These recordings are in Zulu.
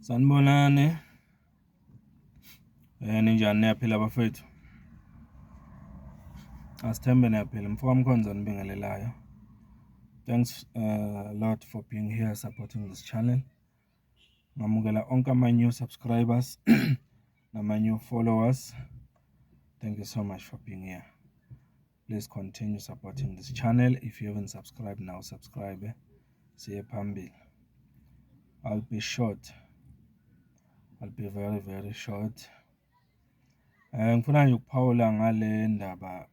Sanibonani, ninjani, niyaphila bafowethu? Asithembe niyaphila. Mfoka Mkhonza onibingelelayo. Thanks a lot for being here, supporting this channel. Ngamukela onke ama-new subscribers nama-new followers. Thank you so much for being here. Please continue supporting this channel. If you haven't subscribed now, subscribe. Siye phambili. I'll be short. I'll be very, very short. Ngifuna nje ukuphawula ngale ndaba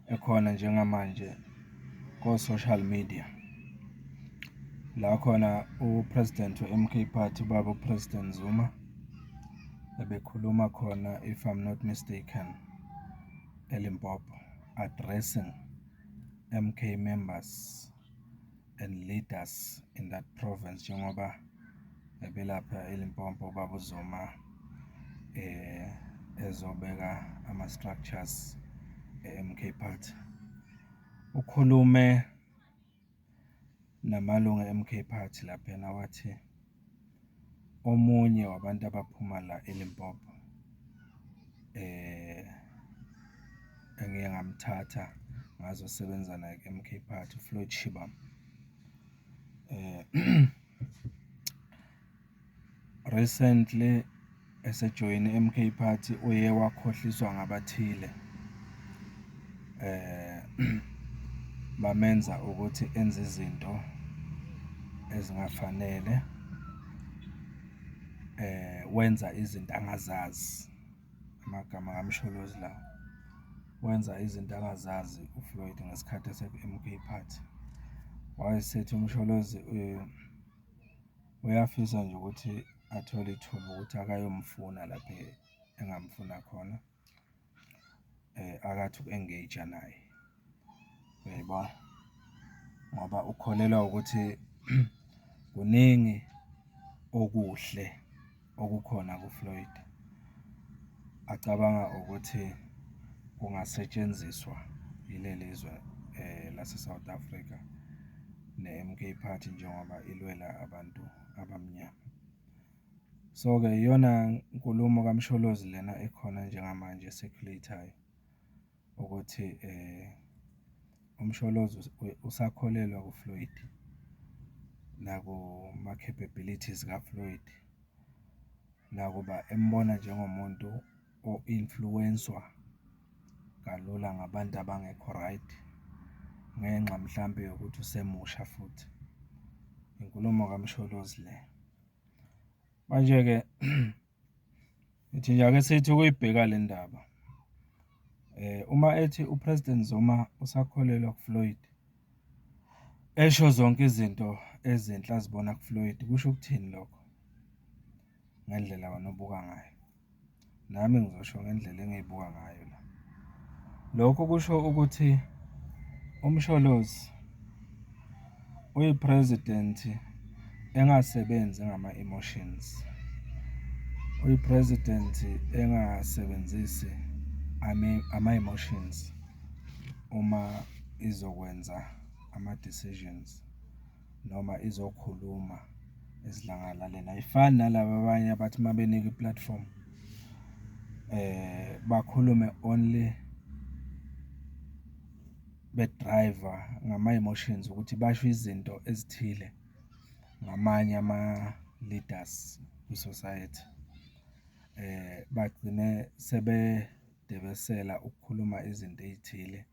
ekhona njengamanje ko-social media. La khona u-President we-M_K Party, ubaba u-President Zuma, ebekhuluma khona, if I'm not mistaken, eLimpopo, addressing M_K members and leaders in that province, njengoba ebelapha eLimpopo ubaba uZuma ezobeka ama-structures e-M_K Party. Ukhulume namalunga e-M_K Party laphayana, wathi omunye wabantu abaphuma la eLimpopo engike ngamthatha ngazosebenza naye ku-M_K Party, uFloyd Shivambu. Recently esejoyine i-M_K Party, uye wakhohliswa ngabathile, bamenza ukuthi enze izinto ezingafanele, wenza izinto angazazi, amagama kaMsholozi lawa. Wenza izinto angazazi uFloyd ngesikhathi eseku-M_K Party. Wayesethi uMsholozi uyafisa nje ukuthi athole ithuba ukuthi akayomfuna lapha engamfuna khona, akathi uku-engage-a naye, uyayibona? Ngoba ukholelwa ukuthi kuningi okuhle okukhona kuFloyd, acabanga ukuthi kungasetshenziswa yileli zwe lase-South Africa ne-M_K Party, njengoba ilwela abantu abamnyama. So-ke iyona nkulumo kaMsholozi lena ekhona njengamanje e-circulate-ayo ukuthi uMsholozi usakholelwa kuFloyd nakuma-capabilities kaFloyd, nakuba embona njengomuntu o-influence-wa kalula ngabantu abangekho right, ngenxa mhlampe yokuthi usemusha futhi. Inkulumo kaMsholozi le. Manje-ke ngithi nje ake sithi ukuyibheka le ndaba. Uma ethi u-President Zuma usakholelwa kuFloyd, esho zonke izinto ezinhle azibona kuFloyd, kusho ukuthini lokho ngendlela wena obuka ngayo? Nami ngizosho ngendlela engiyibuka ngayo la. Lokhu kusho ukuthi uMsholozi uyi-president engasebenzi ngama-emotions, uyi-president engasebenzisi ama-emotions uma izokwenza ama-decisions noma izokhuluma esidlangalaleni. Ayifani nalaba abanye abathi uma benikwa i-platform bakhulume only be-drive-a ngama-emotions, ukuthi basho izinto ezithile ngamanye ama-leaders kwi-society. Bagcine sebedebesela ukukhuluma izinto ey'thile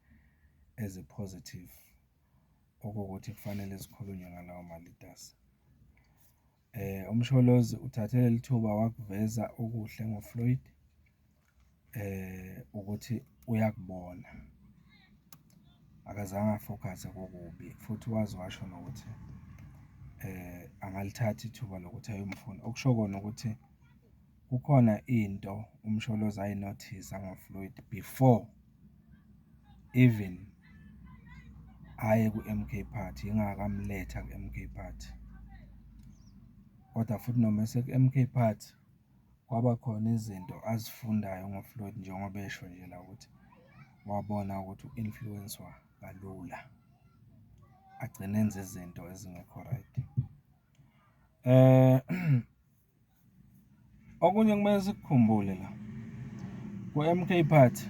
ezi-positive, okuwukuthi kufanele zikhulunywe ngalawo ma-leaders. UMsholozi uthathe leli thuba wakuveza okuhle ngoFloyd, ukuthi uyakubona, akazange a-focus-e kokubi, futhi waze washo nokuthi angalithatha ithuba lokuthi ayomfuna. Okusho kona ukuthi kukhona into uMsholozi ayi-notice-a ngoFloyd before even aye ku-M_K Party, ingako amletha ku-M_K Party. Kodwa futhi noma eseku-M_K Party, kwaba khona izinto azifundayo ngoFloyd, njengoba esho nje la ukuthi wabona ukuthi u-influence-wa kalula, agcine enza izinto ezingekho right. Okunye ekumele sikukhumbule la, ku-M_K Party,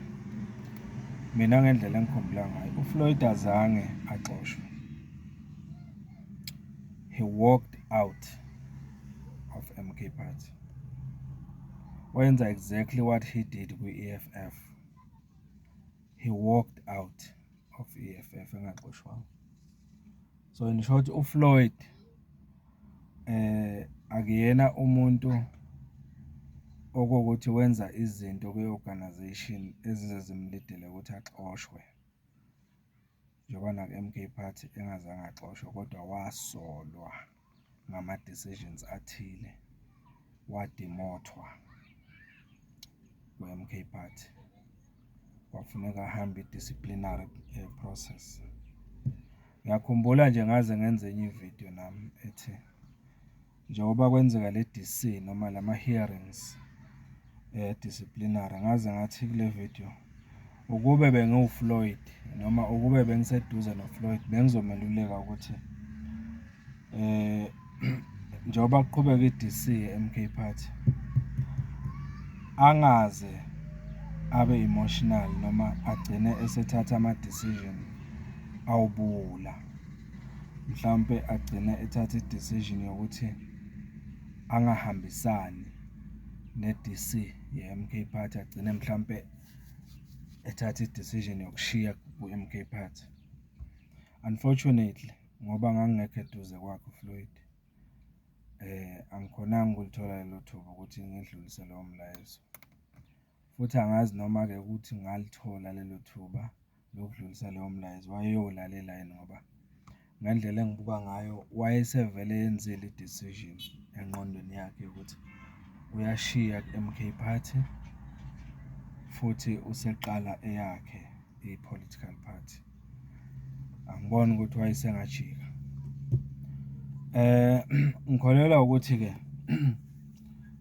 mina ngendlela engikhumbula ngayo, uFloyd azange axoshwe, he walked out of M_K Party. Wenza exactly what he did kwi-E_F_F, he walked out of i-E_F_F engaxoshwanga. So, in short, uFloyd akuyena umuntu okuwukuthi wenza izinto kwi-organisation ezize zimlidele ukuthi axoshwe, njengoba naku-M_K Party engazange axoshwe, kodwa wasolwa ngama-decisions athile, wadimothwa kwi-M_K Party. Kwafuneka ahambe i-disciplinary process. Ngiyakhumbula nje ngaze ngenza enye ividiyo nami ethi, njengoba kwenzeka le-D_C noma lama-hearings e-disciplinary, ngaze ngathi kule vidiyo, ukube bengiwu-Floyd noma ukube bengiseduze no-Floyd, bengizomeluleka ukuthi njengoba kuqhubeka i-D_C ye-M_K Party, angaze abe emotional noma agcine esethatha ama-decision awubuwula. Mhlawumpe agcine ethatha i-decision yokuthi angahambisani ne-D_C ye-M_K Party, agcine mhlampe ethatha i-decision yokushiya ku-M_K Party. Unfortunately, ngoba ngangingekho eduze kwakhe uFloyd, angikhonanga ukulithola lelo thuba ukuthi ngidlulise lowo mlayezo. Futhi angazi noma-ke ukuthi ngalithola lelo thuba lokudlulisa lowo mlayezo wayeyowulalela yini ngoba ngendlela engibuka ngayo wayesevele eyenzile i-decision engqondweni yakhe yokuthi uyashiya ku-M_K Party, futhi useqala eyakhe i-political party. Angiboni ukuthi wayesengajika. Ngikholelwa ukuthi-ke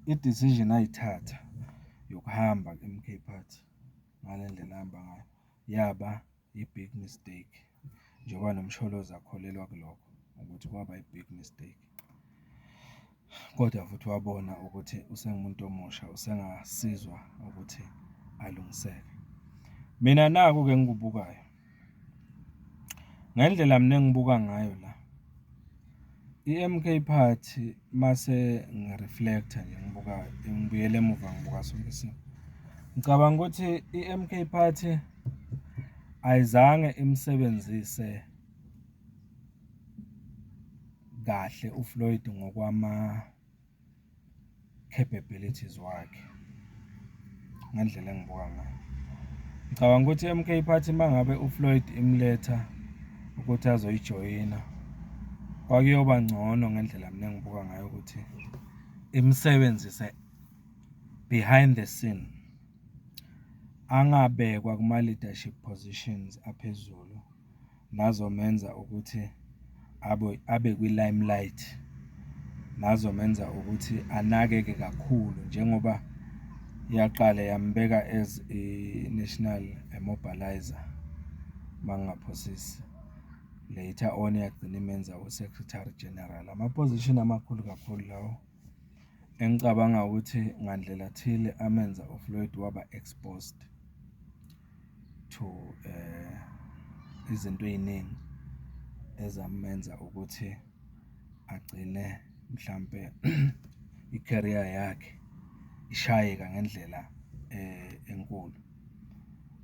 i-decision ayithatha yokuhamba ku-M_K Party ngale ndlela ahamba ngayo, yaba i-big mistake, njengoba noMsholozi akholelwa kulokho ukuthi kwaba i-big mistake. Kodwa futhi wabona ukuthi usengumuntu omusha, usengasizwa ukuthi alungiseke. Mina naku-ke engikubukayo, ngendlela mina engibuka ngayo la, i-M_K Party mase ngi-reflect-a nje ngibuka, ngibuyela emuva ngibuka sonke isimo, ngicabanga ukuthi i-M_K Party ayizange imsebenzise kahle uFloyd ngokwama-capabilities wakhe, ngendlela engibuka ngayo. Ngicabanga ukuthi i-M_K Party uma ngabe uFloyd imletha ukuthi azoyijoyina, kwakuyoba ngcono ngendlela mina engibuka ngayo ukuthi imsebenzise behind the scene, angabekwa kuma-leadership positions aphezulu nazomenza ukuthi abe kwi-limelight, nazomenza ukuthi anakeke kakhulu njengoba yaqale yambeka as i-national mobiliser, uma ngingaphosisi. Later on yagcina imenza u-Secretary General. Ama-position amakhulu kakhulu lawo, engicabanga ukuthi ngandlela thile amenza uFloyd waba exposed to izinto ey'ningi ezamenza ukuthi agcine mhlampe i-career yakhe ishayeka ngendlela enkulu.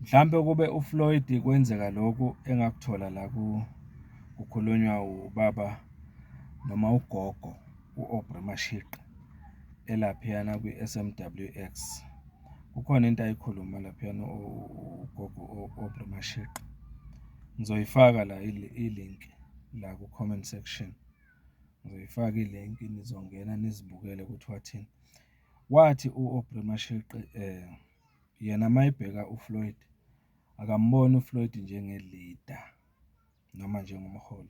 Mhlampe kube uFloyd kwenzeka lokhu engakuthola la kukhulunywa ubaba noma ugogo u-Aubrey Mashiqi elaphayana kwi-S_M_W_X. Kukhona into ayikhuluma laphayana ugogo u-Aubrey Mashiqi. Ngizoyifaka la i-link la ku-comment section. Ngizoyifaka i-link, nizongena nizibukele ukuthi wathini. Wathi u-Aubrey Mashiqi yena uma ebheka uFloyd, akamboni uFloyd njenge-leader noma njengomholi,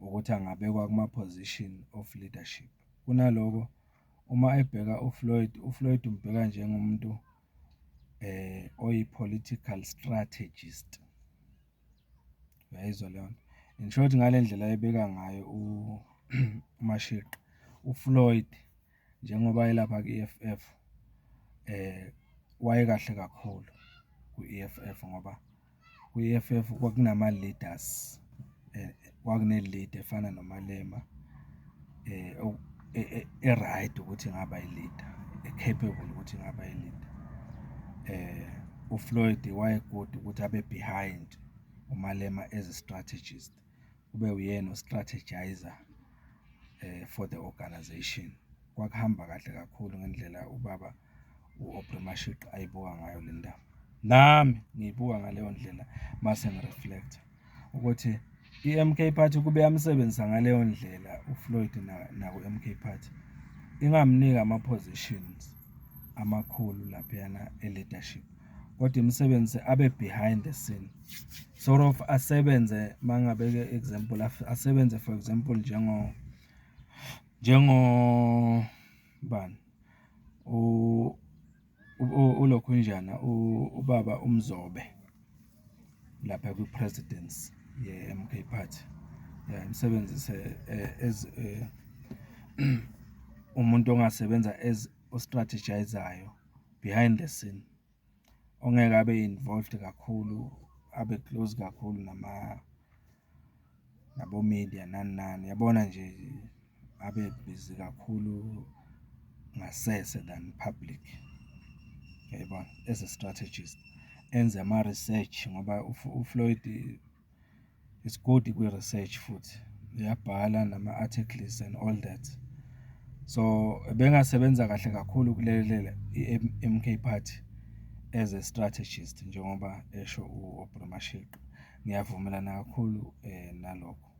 ukuthi angabekwa kuma-position of leadership. Kunaloko, uma ebheka uFloyd, uFloyd umbheka njengomuntu oyi-political strategist. Uyayizwa leyo nto? In short, ngale ndlela ayebeka ngayo. uMashiqi, uFloyd njengoba elapha ku-EFF, wayekahle kakhulu kwi-EFF ngoba kwi-EFF kwakunama-leaders, kwakune-leader efana noMalema e-right ukuthi ingaba i-leader, e-capable ukuthi ingaba i-leader. UFloyd waye-good ukuthi abe behind uMalema as a strategist, kube uyena o-strategist-a for the organisation. Kwakuhamba kahle kakhulu ngendlela ubaba u-Aubrey Mashiqi ayibuka ngayo le ndaba. Nami ngiyibuka ngaleyo ndlela uma sengi-reflect-a ukuthi i-M_K Party kube yamsebenzisa ngaleyo ndlela uFloyd naku-M_K Party, ingamniki ama-positions amakhulu laphayana e-leadership, kodwa imsebenzise abe behind the scene, sort of asebenze, uma ngingabeka i-example, asebenze for example, njengo bani, ulokhunjana, ubaba uMzobe lapha kwi-presidency ye-M_K Party. Ya, imsebenzise as umuntu ongasebenza as o-strategist-ayo behind the scene, ongeke abe involved kakhulu, abe close kakhulu nabo-media, nani nani, uyabona nje, abe busy kakhulu ngasese than public, uyayibona, as a strategist. Enze ama-research ngoba uFloyd is good kwi-research futhi, uyabhala nama-articles and all that. So, ebengasebenza kahle kakhulu ukulekelela i-M_K Party as a strategist, njengoba esho u-Aubrey Mashiqi. Ngiyavumelana kakhulu nalokho,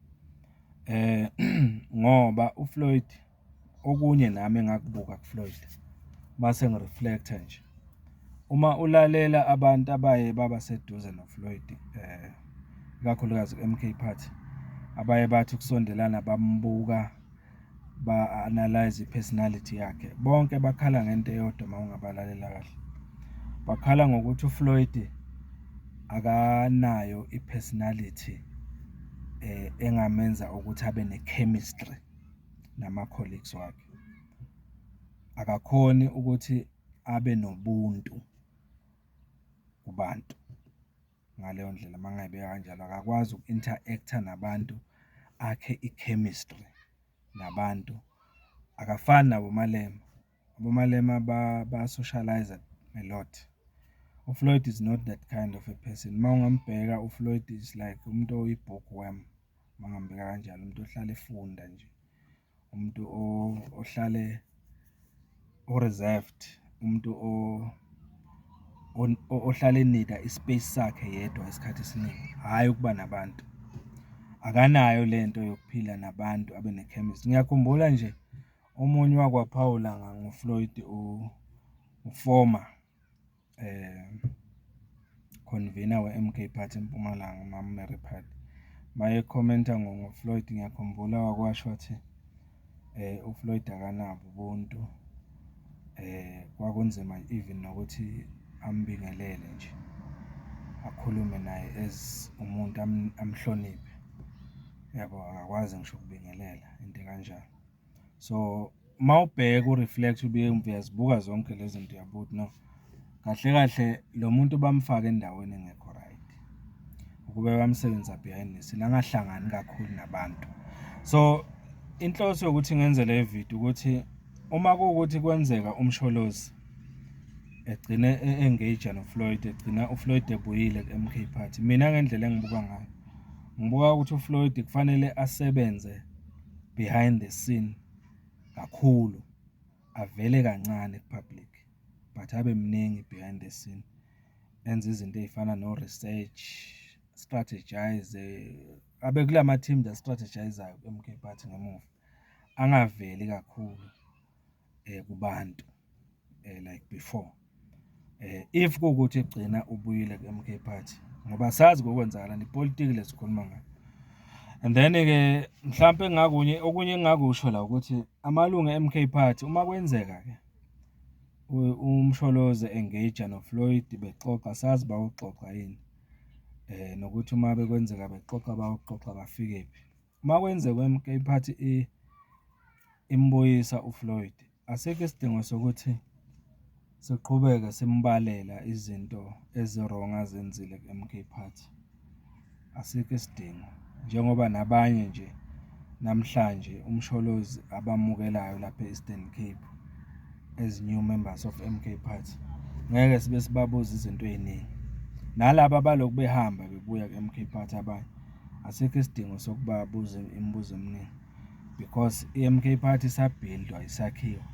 ngoba uFloyd, okunye nami engakubuka kuFloyd, mase ngi-reflect-a nje, uma ulalela abantu abaye baba seduze noFloyd, ikakhulukazi ku-M_K Party, abaye bathi ukusondelana bambuka, ba-analyse i-personality yakhe, bonke bakhala ngento eyodwa uma ungabalalela kahle. Bakhala ngokuthi uFloyd akanayo i-personality engamenza ukuthi abe ne-chemistry nama-colleagues wakhe. Akakhoni ukuthi abe nobuntu kubantu ngaleyo ndlela, uma ngingayibeka kanjalo. Akakwazi uku-interact-a nabantu, akhe i-chemistry nabantu, akafani naboMalema. AboMalema baya-socialise-a a lot. UFloyd is not that kind of a person. Uma ungambheka uFloyd is like umuntu oyi-bookworm, uma ngingambeka kanjalo, umuntu ohlale efunda nje, umuntu ohlale o-reserved, umuntu ohlale e-need-a i-space sakhe yedwa isikhathi esiningi, hhayi ukuba nabantu. Akanayo lento yokuphila nabantu, abe ne-chemistry. Ngiyakhumbula nje omunye owake waphawula ngoFloyd, u-former convener we-M_K Party eMpumalanga, uMam Mary Phadi. Uma e-comment-a ngoFloyd, ngiyakhumbula wake washo wathi, uFloyd akanabo ubuntu, kwakunzima even nokuthi ambingelele nje, akhulume naye as umuntu amhloniphe, yabo, akakwazi ngisho ukubingelela, into ekanjalo. So, uma ubheka u-reflect-a ubuye emuva, uyazibuka zonke le zinto, uyabuka ukuthi no, kahle kahle lo muntu bamfake endaweni engekho right. Ukube bamsebenzisa behind the scene, angahlangani kakhulu nabantu. So, inhloso yokuthi ngenze le vidiyo ukuthi uma kuwukuthi kwenzeka uMsholozi egcine e-engage-a noFloyd, egcina uFloyd ebuyile ku-M_K Party, mina ngendlela engibuka ngayo, ngibuka ukuthi uFloyd kufanele asebenze behind the scene kakhulu, avele kancane ku-public, but abe mningi behind the scene. Enze izinto ey'fana no-research, strategise-e, abe kulama teams a-strategise-ayo ku-M_K Party ngemuva, angaveli kakhulu kubantu like before. If kuwukuthi egcina ubuyile ku-M_K Party, ngoba asazi kokwenzakalani, ipolitiki le esikhuluma ngayo. And then-ke, mhlampe engakunye, okunye engingakusho la ukuthi amalungu e-M_K Party, uma kwenzeka-ke uMsholozi e-engage-a noFloyd bexoxa, asazi bayoxoxa yini, nokuthi uma bekwenzeka bexoxa bayoxoxa bafikephi. Uma kwenzeka u-M_K Party. Imbuyisa uFloyd, asikho isidingo sokuthi siqhubeke simbalela izinto ezi-wrong azenzile ku-M_K Party, asikho isidingo. Njengoba nabanye nje namhlanje uMsholozi abamukelayo lapha e-Eastern Cape as new members of M_K Party, ngeke sibe sibabuza izinto ey'ningi. Nalaba abalokhu behamba bebuya ku-M_K Party abanye, asikho isidingo sokubabuza imibuzo eminingi because i-M_K Party isa-build-wa, isakhiwa.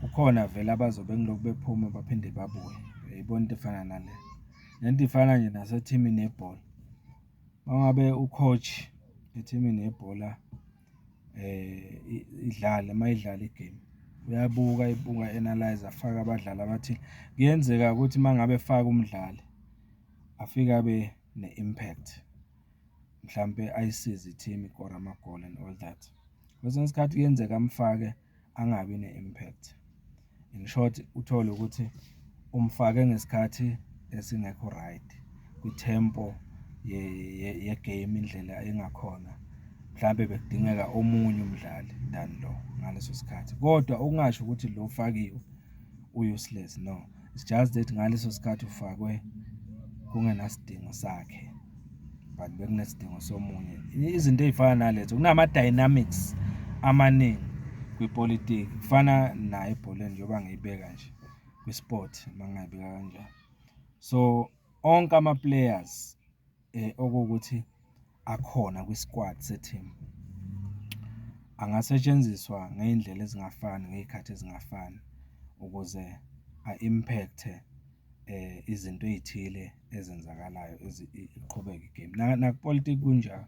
Kukhona vele abazobe kulokhu bephuma baphinde babuye, uyayibona into efana naleyo. Le nto ifana nje nasethimini yebhola, uma ngabe u-coach ethimini yebhola idlala, uma idlala igemu, uyabuka ebuka e-analyse-a, afake abadlali abathile. Kuyenzeka ukuthi uma ngabe efaka umdlali, afike abe ne-impact, mhlampe ayisize i-team ikore amagoli and all that. Kwesinye isikhathi kuyenzeka amfake angabi ne-impact. In short, uthole ukuthi umfake ngesikhathi esingekho right, kwi-tempo ye-game indlela engakhona, mhlampe bekudingeka omunye umdlali than lo ngaleso sikhathi. Kodwa okungasho ukuthi lo ofakiwe u-useless, no, it's just that ngaleso sikhathi ufakwe kungenasidingo sakhe, but bekunesidingo somunye. Izinto ey'fana nalezo, kunama-dynamics amaningi kwipolitiki, kufana nayo ebholeni njengoba ngiyibeka nje, kwi-sport uma ngingayibeka kanjalo. So, onke ama-players okuwukuthi akhona kwi-squad se-team, angasetshenziswa ngey'ndlela ezingafani, ngey'khathi ezingafani ukuze a-impact-e izinto ey'thile ezenzakalayo iqhubeke igemu. Nakupolitiki kunjalo.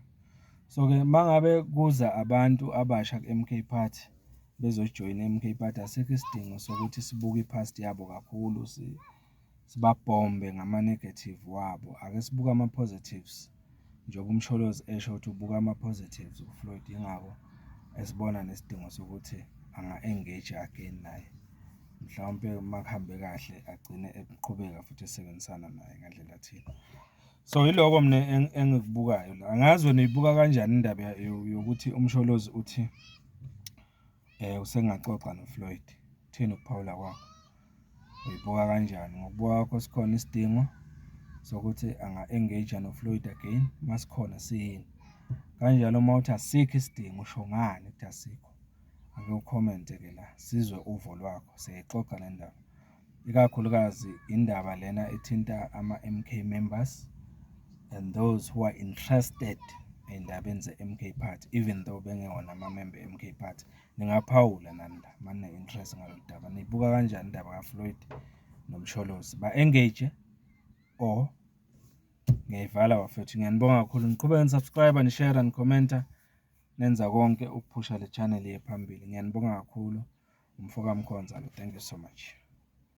So-ke, uma ngabe kuza abantu abasha ku-M_K Party, bezojoyina i-M_K Party, asikho isidingo sokuthi sibuke i-past yabo kakhulu, sibabhombe ngama-negative wabo. Ake sibuke ama-positives, njengoba uMsholozi esho ukuthi ubuka ama-positives kuFloyd, yingakho esibona nesidingo sokuthi anga-engage-a again naye. Mhlawumpe uma kuhambe kahle agcine eqhubeka futhi esebenzisana naye ngandlela thile. So, yiloko mina engikubukayo la. Angazi wena uyibuka kanjani indaba yokuthi uMsholozi uthi usengaxoxa noFloyd? Kuthini ukuphawula kwakho? Uyibuka kanjani? Ngokubuka kwakho sikhona isidingo sokuthi anga-engage-a noFloyd again? Uma sikhona, siyini? Kanjalo uma uthi asikho isidingo, usho ngani ukuthi asikho? Ake u-comment-e-ke la, sizwe uvo lwakho, siyayixoxa le ndaba. Ikakhulukazi indaba lena ethinta ama-M_K members and those who are interested ey'ndabeni ze-M_K Party, even though bengewona amamemba e-M_K Party. Ningaphawula nani la uma nine-interest ngalolu daba. Niyibuka kanjani indaba kaFloyd noMsholozi? Ba-engage-e or? Ngiyayivala bafethu, ngiyanibonga kakhulu. Niqhubeke ni-subscribe-a, ni-share-a, ni-comment-a, nenza konke ukuphusha le channel iye phambili. Ngiyanibonga kakhulu. Umfoka Mkhonza lo, thank you so much.